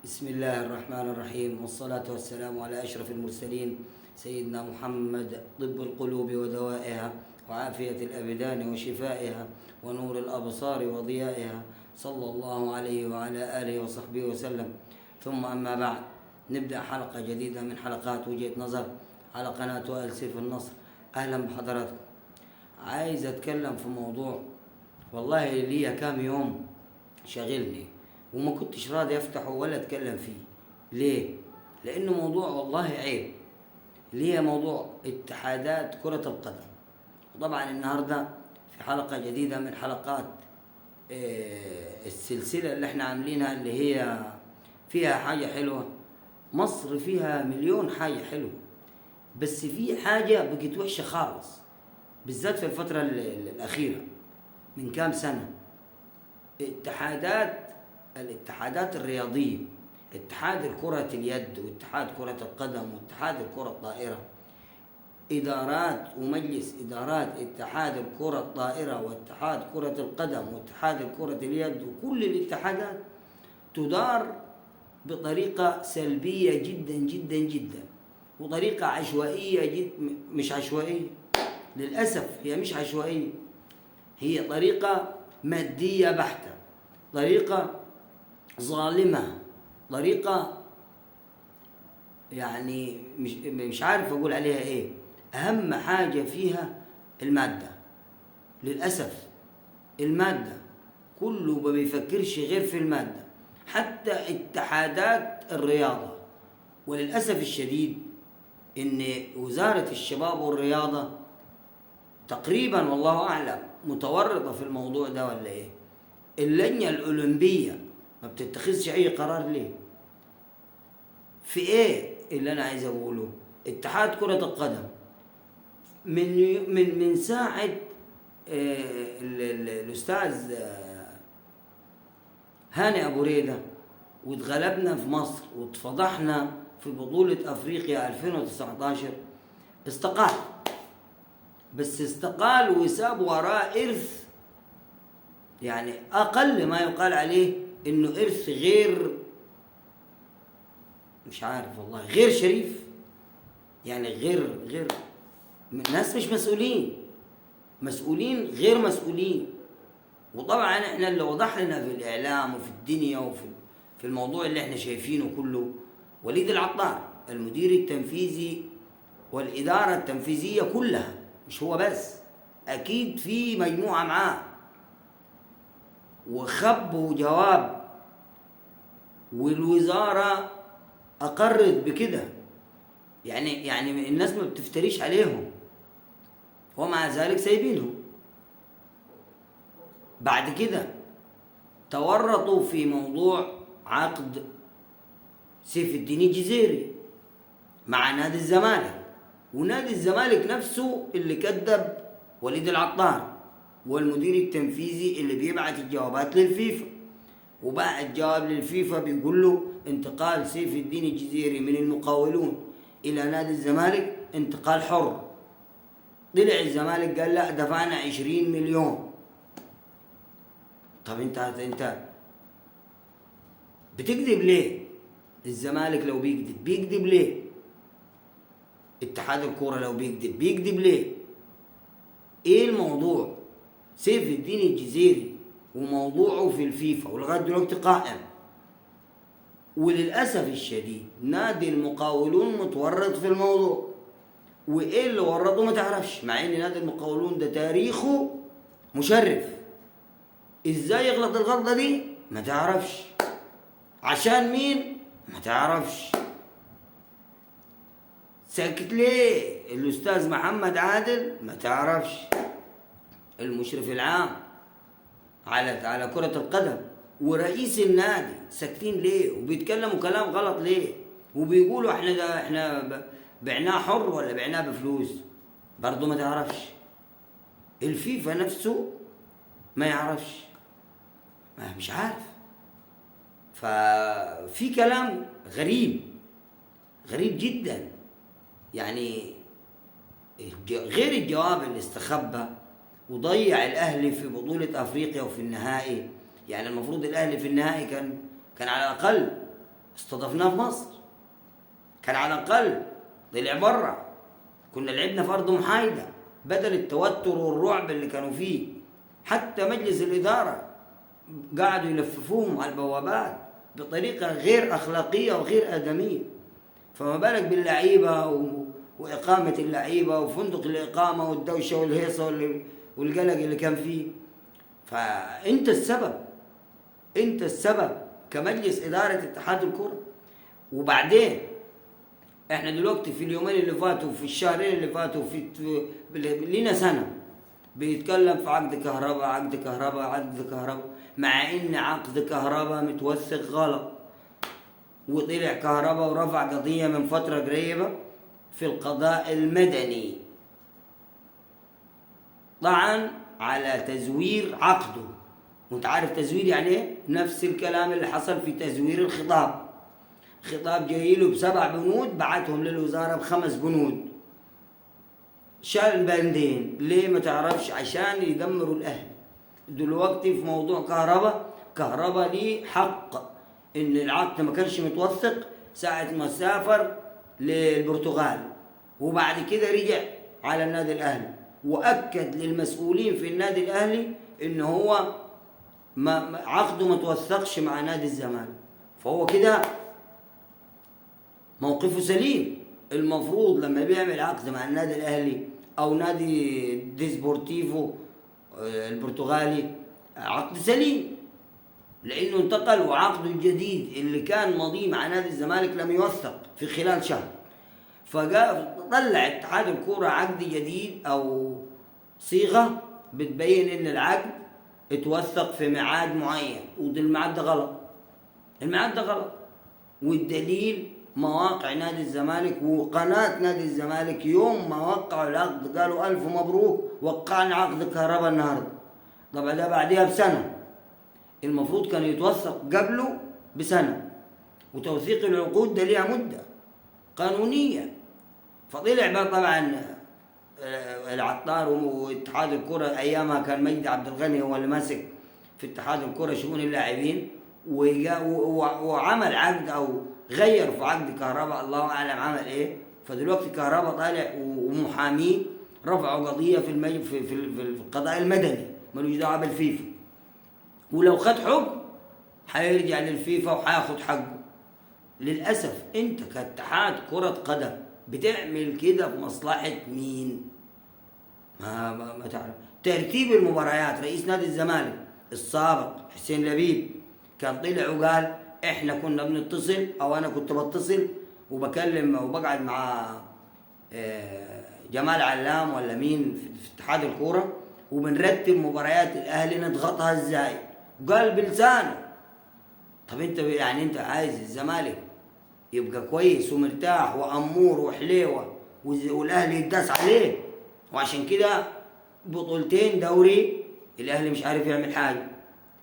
بسم الله الرحمن الرحيم، والصلاة والسلام على أشرف المرسلين سيدنا محمد، طب القلوب ودوائها، وعافية الأبدان وشفائها، ونور الأبصار وضيائها، صلى الله عليه وعلى آله وصحبه وسلم. ثم أما بعد، نبدأ حلقة جديدة من حلقات وجهة نظر على قناة وائل سيف النصر. أهلا بحضراتكم. عايز أتكلم في موضوع والله ليا كام يوم شاغلني وما كنتش راضي أفتحه ولا أتكلم فيه. ليه؟ لأنه موضوع والله عيب، اللي هي موضوع اتحادات كرة القدم. وطبعا النهاردة في حلقة جديدة من حلقات السلسلة اللي احنا عاملينها، اللي هي فيها حاجة حلوة. مصر فيها مليون حاجة حلوة، بس في حاجة بقت وحشة خالص، بالذات في الفترة الأخيرة من كام سنة. الاتحادات الرياضية، اتحاد الكرة اليد واتحاد كرة القدم واتحاد الكرة الطائرة، إدارات ومجلس إدارات اتحاد الكرة الطائرة واتحاد كرة القدم واتحاد الكرة اليد، وكل الاتحادات تدار بطريقة سلبية جدا جدا جدا، وطريقة عشوائية جدا. مش عشوائية للأسف، هي مش عشوائية، هي طريقة مادية بحتة، طريقة ظالمة، طريقة يعني مش عارف أقول عليها إيه. أهم حاجة فيها المادة، للأسف المادة، كله ما بيفكرش غير في المادة، حتى اتحادات الرياضة. وللأسف الشديد إن وزارة الشباب والرياضة تقريبا والله أعلم متورطة في الموضوع ده ولا إيه. اللجنة الأولمبية ما بتتخذش أي قرار ليه؟ في إيه اللي أنا عايز أقوله؟ اتحاد كرة القدم من من من ساعة الأستاذ هاني أبو ريدة، واتغلبنا في مصر واتفضحنا في بطولة أفريقيا 2019، استقال. بس استقال وساب وراه إرث، يعني أقل ما يقال عليه إنه إرث غير، مش عارف والله، غير شريف، يعني غير ناس مش مسؤولين، مسؤولين غير مسؤولين. وطبعا احنا اللي وضح لنا في الإعلام وفي الدنيا وفي في الموضوع اللي احنا شايفينه كله وليد العطار، المدير التنفيذي والإدارة التنفيذية كلها، مش هو بس، أكيد في مجموعة معاه، وخبوا جواب والوزارة أقرت بكده. يعني الناس ما بتفتريش عليهم، ومع ذلك سايبينهم. بعد كده تورطوا في موضوع عقد سيف الدين الجزيري مع نادي الزمالك، ونادي الزمالك نفسه اللي كذب وليد العطار والمدير التنفيذي اللي بيبعت الجوابات للفيفا، وبعت جواب للفيفا بيقول له انتقال سيف الدين الجزيري من المقاولون الى نادي الزمالك انتقال حر. طلع الزمالك قال لا، دفعنا 20 مليون. طب انت بتكذب ليه؟ الزمالك لو بيكذب بيكذب ليه؟ اتحاد الكورة لو بيكذب بيكذب ليه؟ ايه الموضوع؟ سيف الدين الجزيري وموضوعه في الفيفا ولغاية دلوقتي قائم، وللأسف الشديد نادي المقاولون متورط في الموضوع. وايه اللي ورطة ما تعرفش، مع ان نادي المقاولون ده تاريخه مشرف، ازاي يغلط الغلطة دي ما تعرفش، عشان مين ما تعرفش، ساكت ليه الاستاذ محمد عادل ما تعرفش، المشرف العام على كرة القدم ورئيس النادي ساكتين ليه؟ وبيتكلموا كلام غلط ليه؟ وبيقولوا احنا ده احنا بعناه حر ولا بعناه بفلوس، برضو ما تعرفش. الفيفا نفسه ما يعرفش، ما مش عارف. ففي كلام غريب غريب جدا، يعني غير الجواب اللي استخبى وضيع الأهلي في بطولة أفريقيا وفي النهائي. يعني المفروض الأهلي في النهائي كان على الأقل استضفناه في مصر، كان على الاقل طلع بره، كنا لعبنا في ارض محايدة بدل التوتر والرعب اللي كانوا فيه. حتى مجلس الادارة قعدوا يلففوهم على البوابات بطريقة غير اخلاقية وغير ادميه، فما بالك باللعيبه واقامه اللعيبة وفندق الاقامة والدوشه والهيصه والقلق اللي كان فيه. فانت السبب، انت السبب كمجلس ادارة اتحاد الكره. وبعدين احنا دلوقتي في اليومين اللي فاتوا، في الشهرين اللي فاتوا، في لينا سنة بيتكلم في عقد كهرباء عقد كهرباء عقد كهرباء، مع ان عقد كهرباء متوثق غلط، وطلع كهرباء ورفع قضية من فترة قريبه في القضاء المدني طعن على تزوير عقده. وانت عارف تزوير يعني ايه؟ نفس الكلام اللي حصل في تزوير الخطاب. خطاب جاي له ب7 بنود، بعتهم للوزارة ب5 بنود، شال بندين. ليه ما تعرفش؟ عشان يدمروا الاهلي. دلوقتي في موضوع كهرباء، كهرباء ليه حق ان العقد ما كانش متوثق ساعة ما سافر للبرتغال، وبعد كده رجع على النادي الاهلي واكد للمسؤولين في النادي الاهلي ان هو ما عقده ما توثقش مع نادي الزمالك، فهو كده موقفه سليم. المفروض لما بيعمل عقد مع النادي الاهلي او نادي ديسبورتيفو البرتغالي عقد سليم، لانه انتقل وعقده الجديد اللي كان ماضيه مع نادي الزمالك لم يوثق في خلال شهر، فجاء طلع اتحاد الكورة عقد جديد او صيغة بتبين ان العقد اتوثق في ميعاد معين، وده الميعاد ده غلط، الميعاد ده غلط. والدليل مواقع نادي الزمالك وقناة نادي الزمالك يوم ما وقعوا العقد قالوا ألف مبروك وقعنا عقد كهرباء النهارده. طبعا ده بعديها بسنة، المفروض كان يتوثق قبله بسنة، وتوثيق العقود ده ليها مدة قانونية. فطلع بقى طبعا العطار واتحاد الكرة، أيامها كان مجدي عبد الغني هو اللي ماسك في اتحاد الكرة شؤون اللاعبين، وعمل عقد أو غير في عقد كهرباء، الله اعلم عمل ايه. فدلوقتي كهرباء طالع ومحاميه رفعوا قضية في في القضاء المدني، ملوش دعوه بالفيفا، ولو خد حكم هيرجع للفيفا وهياخد حقه. للاسف انت كاتحاد كره قدم بتعمل كده في مصلحة مين؟ ما تعرف ترتيب المباريات. رئيس نادي الزمالك السابق حسين لبيب كان طلع وقال احنا كنا بنتصل، او انا كنت بتصل وبكلم وبقعد مع جمال علام ولا مين في اتحاد الكورة وبنرتب مباريات الاهلي نضغطها ازاي، وقال بلسانه. طب انت يعني انت عايز الزمالك يبقى كويس ومرتاح وامور وحليوه والاهلي يداس عليه، وعشان كده بطولتين دوري الاهلي مش عارف يعمل حاجة.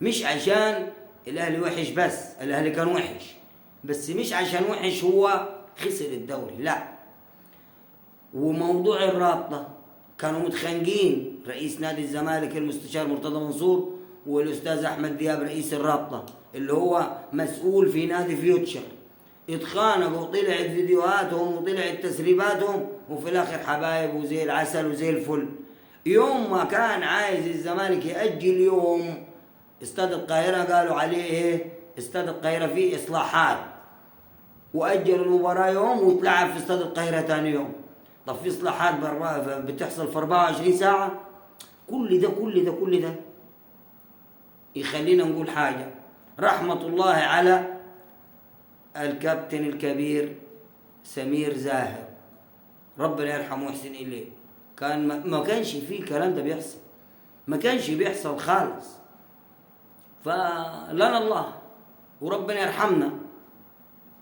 مش عشان الاهلي وحش بس، الاهلي كان وحش بس مش عشان وحش هو خسر الدوري، لا. وموضوع الرابطة كانوا متخانقين، رئيس نادي الزمالك المستشار مرتضى منصور والاستاذ احمد دياب رئيس الرابطة اللي هو مسؤول في نادي فيوتشر، اتخانقوا وطلعت فيديوهاتهم وطلعت تسريباتهم، وفي الاخر حبايب وزي العسل وزي الفل. يوم ما كان عايز الزمالك يأجل يوم استاد القاهرة قالوا عليه ايه؟ استاد القاهرة فيه اصلاحات، واجلوا المباراة يوم وتلعب في استاد القاهرة ثاني يوم. طب في اصلاحات بتحصل في 24 ساعة؟ كل ده كل ده كل ده يخلينا نقول حاجة، رحمة الله على الكابتن الكبير سمير زاهر، ربنا يرحمه ويحسن إليه. كان ما كانش فيه الكلام ده بيحصل، ما كانش بيحصل خالص. فلنا الله وربنا يرحمنا.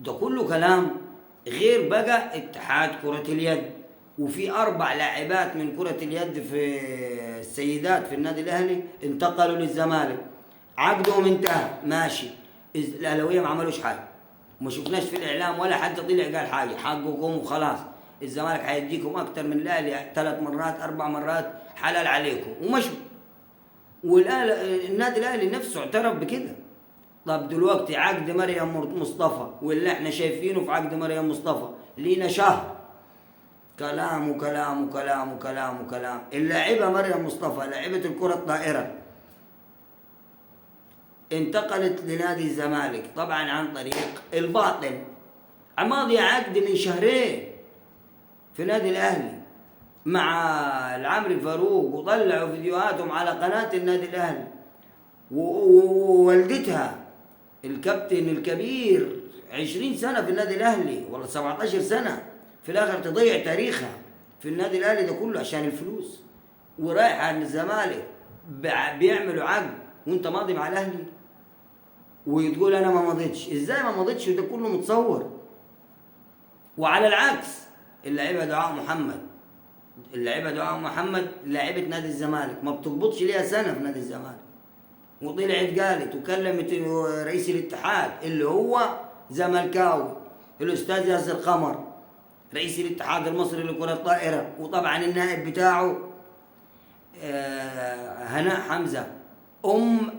ده كله كلام غير بقى اتحاد كرة اليد، وفي 4 لاعبات من كرة اليد في السيدات في النادي الأهلي انتقلوا للزمالك، عقدهم انتهى ماشي، الأهلاوية ما عملوش حاجة، ما شفناش في الإعلام ولا حد طلع قال حاجة، حقكم وخلاص، الزمالك هيديكم أكتر من الأهلي 3 مرات 4 مرات، حلال عليكم، ومشوا. والنادي الأهلي نفسه اعترف بكده. طب دلوقتي عقد مريم مصطفى واللي احنا شايفينه في عقد مريم مصطفى لينا شهر كلام وكلام وكلام وكلام وكلام. اللاعبة مريم مصطفى لاعبة الكرة الطائرة انتقلت لنادي الزمالك طبعا عن طريق الباطل، ماضي عقد من شهرين في نادي الأهلي مع العمري فاروق، وطلعوا فيديوهاتهم على قناة النادي الأهلي، ووالدتها الكابتن الكبير 20 سنة في النادي الأهلي ولا 17 سنة، في الآخر تضيع تاريخها في النادي الأهلي ده كله عشان الفلوس، ورايحة للزمالك بيعملوا عقد وانت ماضي مع الأهلي وتقول أنا ما مضيتش. إزاي ما مضيتش وده كله متصور؟ وعلى العكس اللاعبة دعاء محمد، اللاعبة دعاء محمد لاعبة نادي الزمالك ما بتقبضش ليها سنة في نادي الزمالك، وطلعت قالت وكلمت رئيس الاتحاد اللي هو زملكاوي الأستاذ ياسر قمر رئيس الاتحاد المصري لكرة الطائرة، وطبعا النائب بتاعه هناء حمزة أم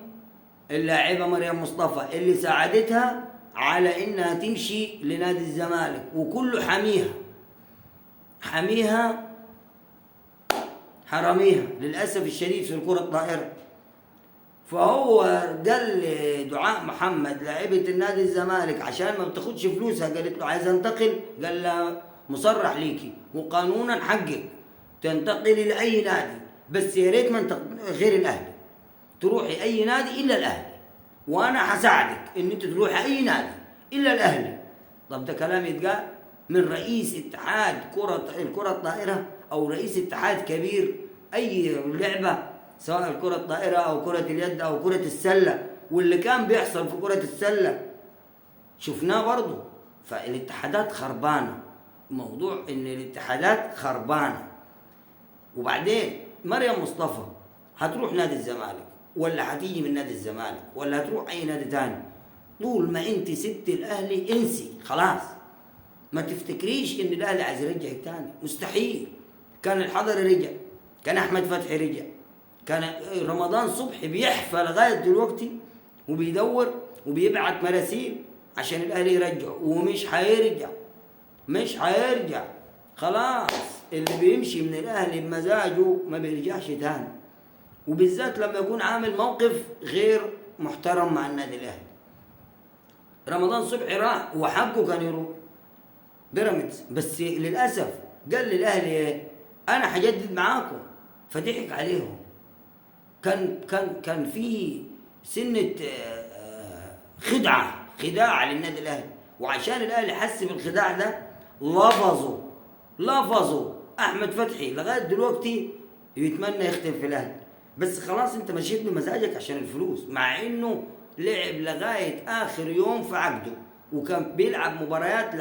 اللاعبة مريم مصطفى اللي ساعدتها على إنها تمشي لنادي الزمالك، وكله حميها حميها حراميها للأسف الشديد في الكرة الطائرة. فهو قال لدعاء محمد لاعبة النادي الزمالك عشان ما بتاخدش فلوسها، قالت له عايز انتقل، قال لها مصرح ليكي وقانونا حقك تنتقلي لأي نادي، بس يا ريت ما غير الأهلي، تروحي أي نادي إلا الأهلي، وأنا هساعدك إن أنت تروحي أي نادي إلا الأهلي. طب ده كلام يتقال من رئيس اتحاد الكرة الطائرة أو رئيس اتحاد كبير أي لعبة سواء الكرة الطائرة أو كرة اليد أو كرة السلة، واللي كان بيحصل في كرة السلة شفناه برضه. فالاتحادات خربانة، موضوع إن الاتحادات خربانة. وبعدين مريم مصطفى هتروح نادي الزمالك ولا هتيجي من نادي الزمالك ولا هتروح أي نادي تاني، طول ما أنت سبت الأهلي انسي خلاص، ما تفتكريش إن الأهلي عايز يرجعك تاني، مستحيل. كان الحضري رجع، كان أحمد فتحي رجع، كان رمضان صبحي بيحفى لغاية دلوقتي وبيدور وبيبعت مراسيل عشان الأهلي يرجعه، ومش هيرجع، مش هيرجع خلاص. اللي بيمشي من الأهلي بمزاجه ما بيرجعش تاني، وبالذات لما يكون عامل موقف غير محترم مع النادي الأهلي. رمضان صبحي راح وحقه كان يروح بيراميدز، بس للأسف قال للأهلي أنا هجدد معاكم، فضحك عليهم. كان في سنة خداع للنادي الأهلي، وعشان الأهلي حس بالخداع ده لفظوا أحمد فتحي لغاية دلوقتي يتمنى يختم في الأهلي، بس خلاص أنت مشيت بمزاجك عشان الفلوس، مع إنه لعب لغاية آخر يوم في عقده وكان بيلعب مباريات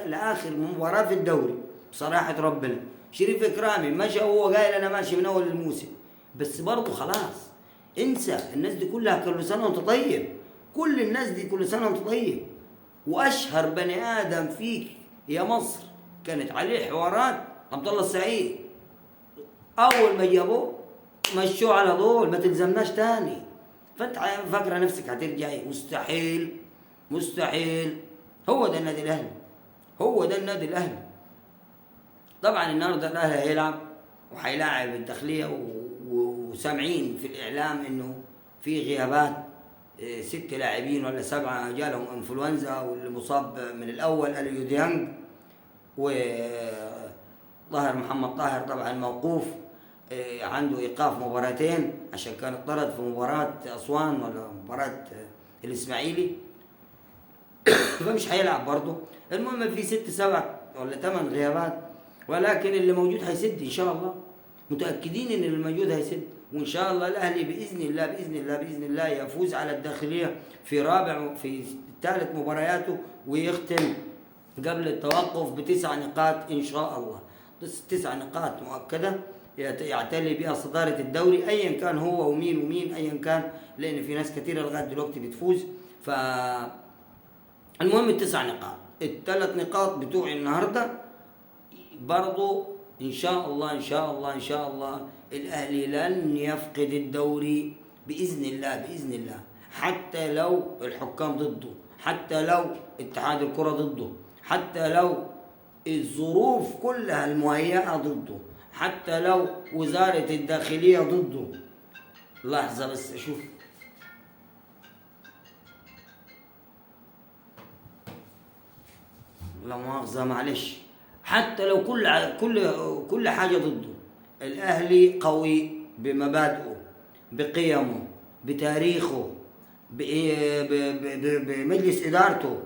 لآخر مباراة في الدوري. بصراحة ربنا شريف إكرامي مشى وهو قايل أنا ماشي من أول الموسم، بس برضه خلاص انسى الناس دي كلها، كل سنة وانت طيب، كل الناس دي كل سنة وانت طيب. وأشهر بني آدم فيك يا مصر كانت عليه حوارات عبد الله السعيد، أول ما جابوه مشوه على طول، ما تلزمناش تاني. فأنت فاكرة نفسك هترجعي؟ مستحيل مستحيل. هو ده النادي الأهلي، هو ده النادي الأهلي. طبعا النهارده الأهلي هيلعب وهيلاعب الداخلية، وسامعين في الإعلام إنه في غيابات 6 لاعبين ولا 7 جالهم انفلونزا، واللي مصاب من الأول أليو ديانج، وطاهر محمد طاهر طبعا موقوف عنده إيقاف مباراتين عشان كان اطرد في مباراة أسوان ولا مباراة الإسماعيلي فمش هيلعب برضه. المهم في 6 7 ولا 8 غيابات، ولكن اللي موجود هيسد إن شاء الله، متأكدين إن اللي موجود هيسد، وإن شاء الله الأهلي بإذن الله بإذن الله بإذن الله يفوز على الداخلية في رابع في ثالث مبارياته، ويختم قبل التوقف ب9 نقاط إن شاء الله. 9 نقاط مؤكدة يعتلي بها صدارة الدوري أيا كان هو ومين ومين أيا كان، لأن في ناس كثيرة لغاية دلوقتي بتفوز. ف المهم 9 نقاط، ال3 نقاط بتوع النهارده برضو إن شاء الله إن شاء الله إن شاء الله الأهلي لن يفقد الدوري بإذن الله بإذن الله. حتى لو الحكام ضده، حتى لو اتحاد الكرة ضده، حتى لو الظروف كلها المهيئة ضده، حتى لو وزارة الداخلية ضده. لحظة بس أشوف. لا مؤاخذة معلش. حتى لو كل حاجة ضده، الأهلي قوي بمبادئه، بقيمه، بتاريخه، بمجلس إدارته،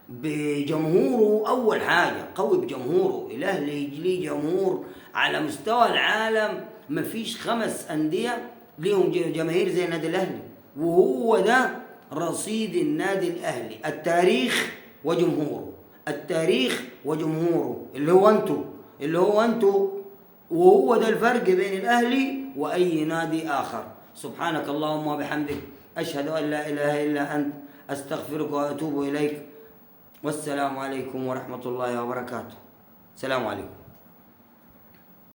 بجمهوره. أول حاجة قوي بجمهوره. الأهلي ليه جمهور على مستوى العالم، مفيش 5 أندية ليهم جماهير زي النادي الأهلي، وهو ده رصيد النادي الأهلي، التاريخ وجمهوره، التاريخ وجمهوره اللي هو انتو، اللي هو انتو، وهو ده الفرق بين الأهلي وأي نادي آخر. سبحانك اللهم وبحمدك، أشهد أن لا إله إلا أنت، أستغفرك وأتوب إليك، والسلام عليكم ورحمة الله وبركاته. السلام عليكم.